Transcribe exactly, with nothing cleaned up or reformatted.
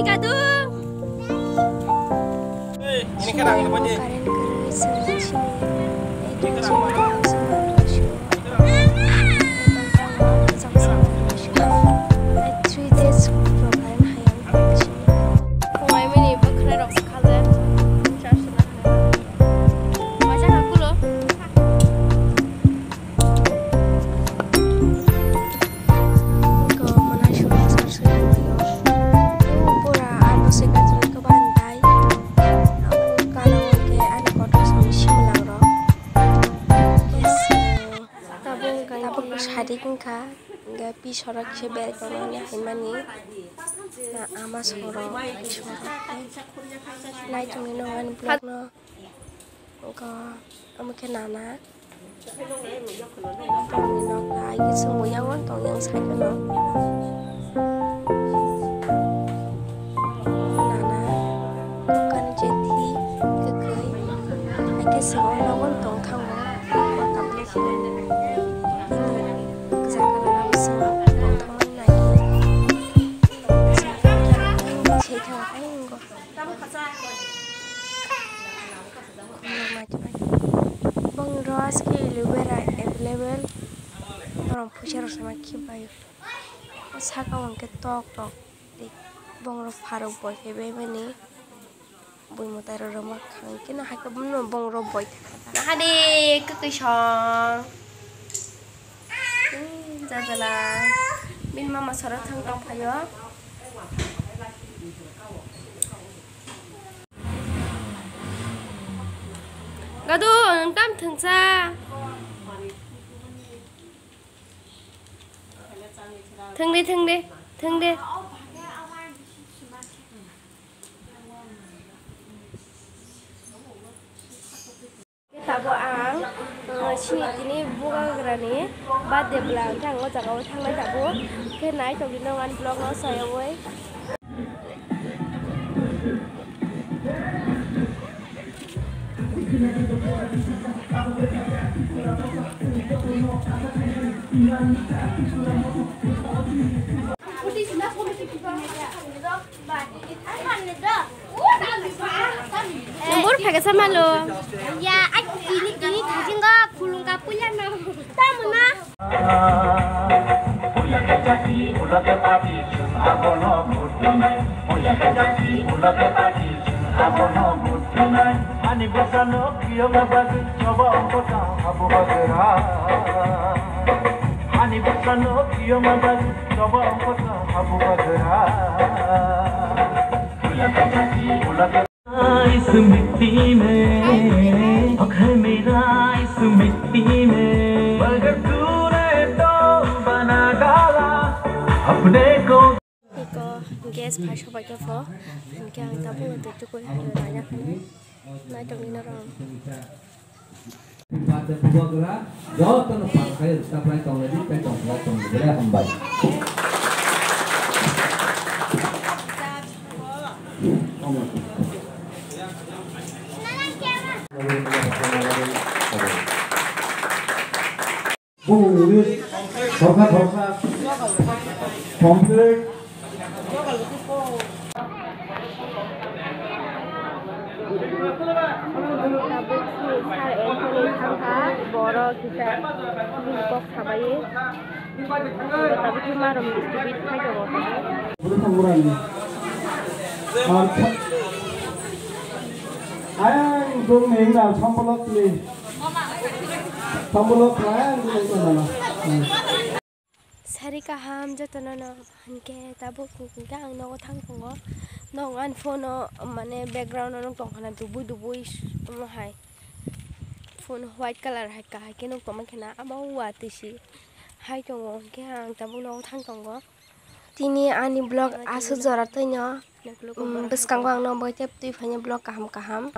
Kadung. Ini kan angin apa, Ji? Current kwrwi chwng sini. Ini kan angin apa? Three days rok current hayang. Phungai mini bwkhwnai rok sakha le. Waisa hakulo. Ko mwnai suri sar suri tonglaio. Tei pura ano se gajrwi kwbang dai. Abo gana o khe ani kotor simi simalang rok. Yes. Tabuk sadik wngkha. Hingke pisorok se bag rok mani hai mani. Na ama sorok pisorok. Nai tongwi nw ani vlog no. Ko omo khe nana. Tongwi nokha, ai khe chwngbo yang uan tong yang side o no. Nana, bukan jethi, kwkhwi. Ai khe chwngbo nogo tong thango. Makeup ni phone. Kwchak kwrwngno chwngbo tong thangmani nai. Chwng tong thangmani se thang ai wngkha. Bong rok aske aloe vera available. Borok phuisa rok sama khibai. Saka o hwnkhe tok tok. Bong rok pharok boi phaibai mani. Bui mwtai rok rwma khang khe no hai khe bong rok boi thangkha. Hade kwkwi song. Jajala. Bini mama soro thang tong phaio. Gadu, nwng tam thwngsa. Thwngdi, thwngdi, thwngdi. Tabuk ang, uh, sini tini bugagrani birthday bwla hwnkhe ang o jaga o thangnai tabuk. Khe nai tongdi nong ani vlog no soyawoi. Nung bor phaikasa malo. Ya, ai tini tini thajingo khulung ka puya na. Tamo na. Ani bwsano kiyama bagwi choba ongkota habu bagra. Ani bwsano kiyama bagwi choba ongkota habu bagra. इस मिट्टी में, अगर मेरा इस मिट्टी में, मगर तूने तो बना डाला अपने को। Iko gas phai sobai khe pho, hinkhe ang tabuk twi tukui hai rwna ya khani. Naitok ni norok. Jotono phakai rwkha, bai tonglaidi, tei tonglaidi, belai hambai. Bumungni thokha thokha complete. Tabuk si sir Anthony thangkha, borok kisa bini kok sabai. Tabuk si marom distribute khai tongo. Ayang bumungni wngkha sambolok ni. Sambolok ayang bumungni wngkha. Sari kaham jotono no, hinkhe tabuk hinkhe ang nogo thang tongo. Nog ani phone o mane background o nog tongkha na dubui dubui omo hai. Phone white colour hai kahai khe nog tongma khe na abo watwi si hai tongo, hinkhe ang tabuk nogo thang tongo. Tini ani vlog aswk jora twino, mm, bwskango ang nogo bai tei twi phaini vlog kaham kaham.